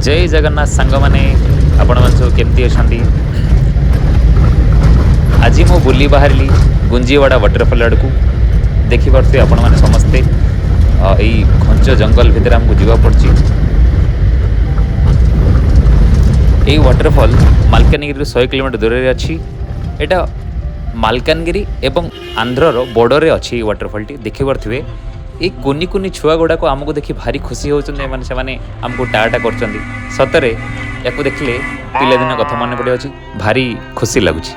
ଜୟ ଜଗନ୍ନାଥ ସାଙ୍ଗମାନେ, ଆପଣମାନେ ସବୁ କେମିତି ଅଛନ୍ତି? ଆଜି ମୁଁ ବୁଲି ବାହାରିଲି ଗୁଞ୍ଜିୱାଡ଼ା ୱାଟରଫଲ୍ ଆଡ଼କୁ। ଦେଖିପାରୁଥିବେ ଆପଣମାନେ ସମସ୍ତେ, ଏଇ ଘଞ୍ଚ ଜଙ୍ଗଲ ଭିତରେ ଆମକୁ ଯିବାକୁ ପଡ଼ୁଛି। ଏଇ ୱାଟରଫଲ୍ ମାଲକାନଗିରିରୁ 100 କିଲୋମିଟର ଦୂରରେ ଅଛି। ଏଇଟା ମାଲକାନଗିରି ଏବଂ ଆନ୍ଧ୍ରର ବର୍ଡ଼ରରେ ଅଛି ଏଇ ୱାଟରଫଲ୍ଟି। ଦେଖିପାରୁଥିବେ, ଏଇ କୁନି କୁନି ଛୁଆ ଗୁଡ଼ାକ ଆମକୁ ଦେଖି ଭାରି ଖୁସି ହେଉଛନ୍ତି। ଏମାନେ ସେମାନେ ଆମକୁ ଟା ଟା କରୁଛନ୍ତି। ସତରେ ୟାକୁ ଦେଖିଲେ ପିଲାଦିନ କଥା ମନେ ପଡ଼ିଯାଉଛି, ଭାରି ଖୁସି ଲାଗୁଛି।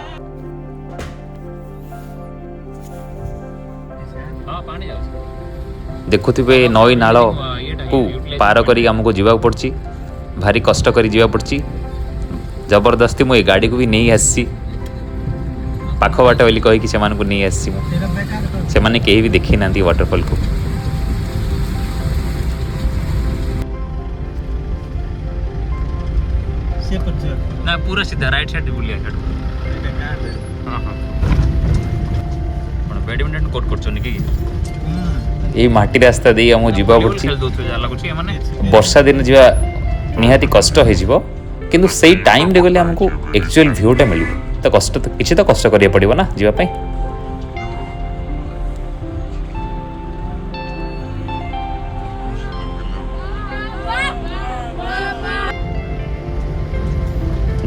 ଦେଖୁଥିବେ, ନଈ ନାଳକୁ ପାର କରିକି ଆମକୁ ଯିବାକୁ ପଡ଼ୁଛି। ଭାରି କଷ୍ଟ କରି ଯିବାକୁ ପଡ଼ୁଛି। ଜବରଦସ୍ତି ମୁଁ ଏ ଗାଡ଼ିକୁ ବି ନେଇ ଆସିଛି। ପାଖ ବାଟ ବୋଲି କହିକି ସେମାନଙ୍କୁ ନେଇ ଆସିଛି ମୁଁ। ସେମାନେ କେହି ବି ଦେଖି ନାହାନ୍ତି ୱାଟରଫଲ୍କୁ। ନା, ପୁରା ସିଧା ରାଇଟ୍ ସାଇଡ୍ ବୁଲିବା ସେଠୁ। ହଁ, ଆପଣ ବ୍ୟାଡମିଣ୍ଟନ କୋର୍ଟ କରୁଛନ୍ତି କି? ଏଇ ମାଟି ରାସ୍ତା ଦେଇ ଆମକୁ ଯିବାକୁ ପଡ଼ୁଛି। ବର୍ଷା ଦିନ ଯିବା ନିହାତି କଷ୍ଟ ହେଇଯିବ, କିନ୍ତୁ ସେଇ ଟାଇମ୍ରେ ଗଲେ ଆମକୁ ଆକ୍ଚୁଆଲ୍ ଭ୍ୟୁଟା ମିଳିବ। ତ କଷ୍ଟ ତ କିଛି ତ କଷ୍ଟ କରିବାକୁ ପଡ଼ିବ ନା ଯିବା ପାଇଁ।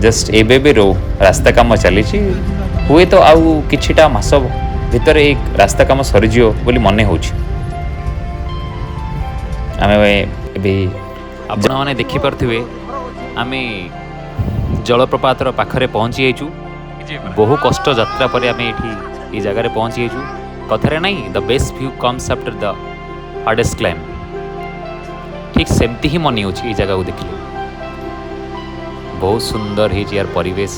ଜଷ୍ଟ ଏବେ ବି ରାସ୍ତା କାମ ଚାଲିଛି। ହୁଏତ ଆଉ କିଛିଟା ମାସ ଭିତରେ ଏଇ ରାସ୍ତା କାମ ସରିଯିବ ବୋଲି ମନେ ହେଉଛି। ଆମେ ଏବେ ଆପଣମାନେ ଦେଖିପାରୁଥିବେ, ଆମେ ଜଳପ୍ରପାତର ପାଖରେ ପହଞ୍ଚି ଯାଇଛୁ। ବହୁ କଷ୍ଟ ଯାତ୍ରା ପରେ ଆମେ ଏଠି ଏଇ ଜାଗାରେ ପହଞ୍ଚି ଯାଇଛୁ। କଥାରେ ନାହିଁ, "The best view comes after the hardest climb"। ଠିକ୍ ସେମିତି ହିଁ ମନେ ହେଉଛି ଏଇ ଜାଗାକୁ ଦେଖିଲେ। ବହୁତ ସୁନ୍ଦର ହେଇଛି ୟାର ପରିବେଶ।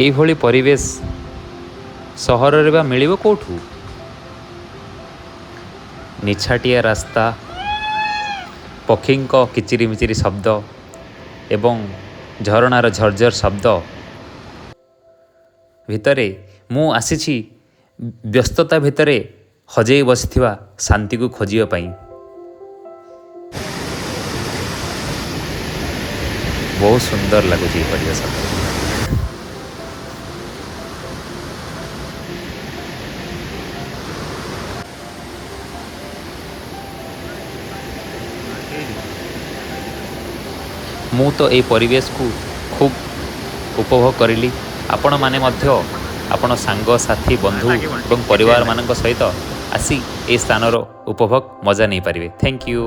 ଏଇଭଳି ପରିବେଶ ସହରରେ ବା ମିଳିବ କେଉଁଠୁ? ନିଛାଟିଆ ରାସ୍ତା, ପକ୍ଷୀଙ୍କ କିଚିରିମିଚିରି ଶବ୍ଦ ଏବଂ ଝରଣାର ଝରଝର ଶବ୍ଦ ଭିତରେ ମୁଁ ଆସିଛି ବ୍ୟସ୍ତତା ଭିତରେ ହଜେଇ ବସିଥିବା ଶାନ୍ତିକୁ ଖୋଜିବା ପାଇଁ। ବହୁତ ସୁନ୍ଦର ଲାଗୁଛି ଏହି ପରିବେଶ। ମୁଁ ତ ଏଇ ପରିବେଶକୁ ଖୁବ୍ ଉପଭୋଗ କରିଲି। ଆପଣମାନେ ମଧ୍ୟ ଆପଣ ସାଙ୍ଗସାଥି, ବନ୍ଧୁ ଏବଂ ପରିବାରମାନଙ୍କ ସହିତ ଆସି ଏହି ସ୍ଥାନର ଉପଭୋଗ ମଜା ନେଇପାରିବେ। Thank you.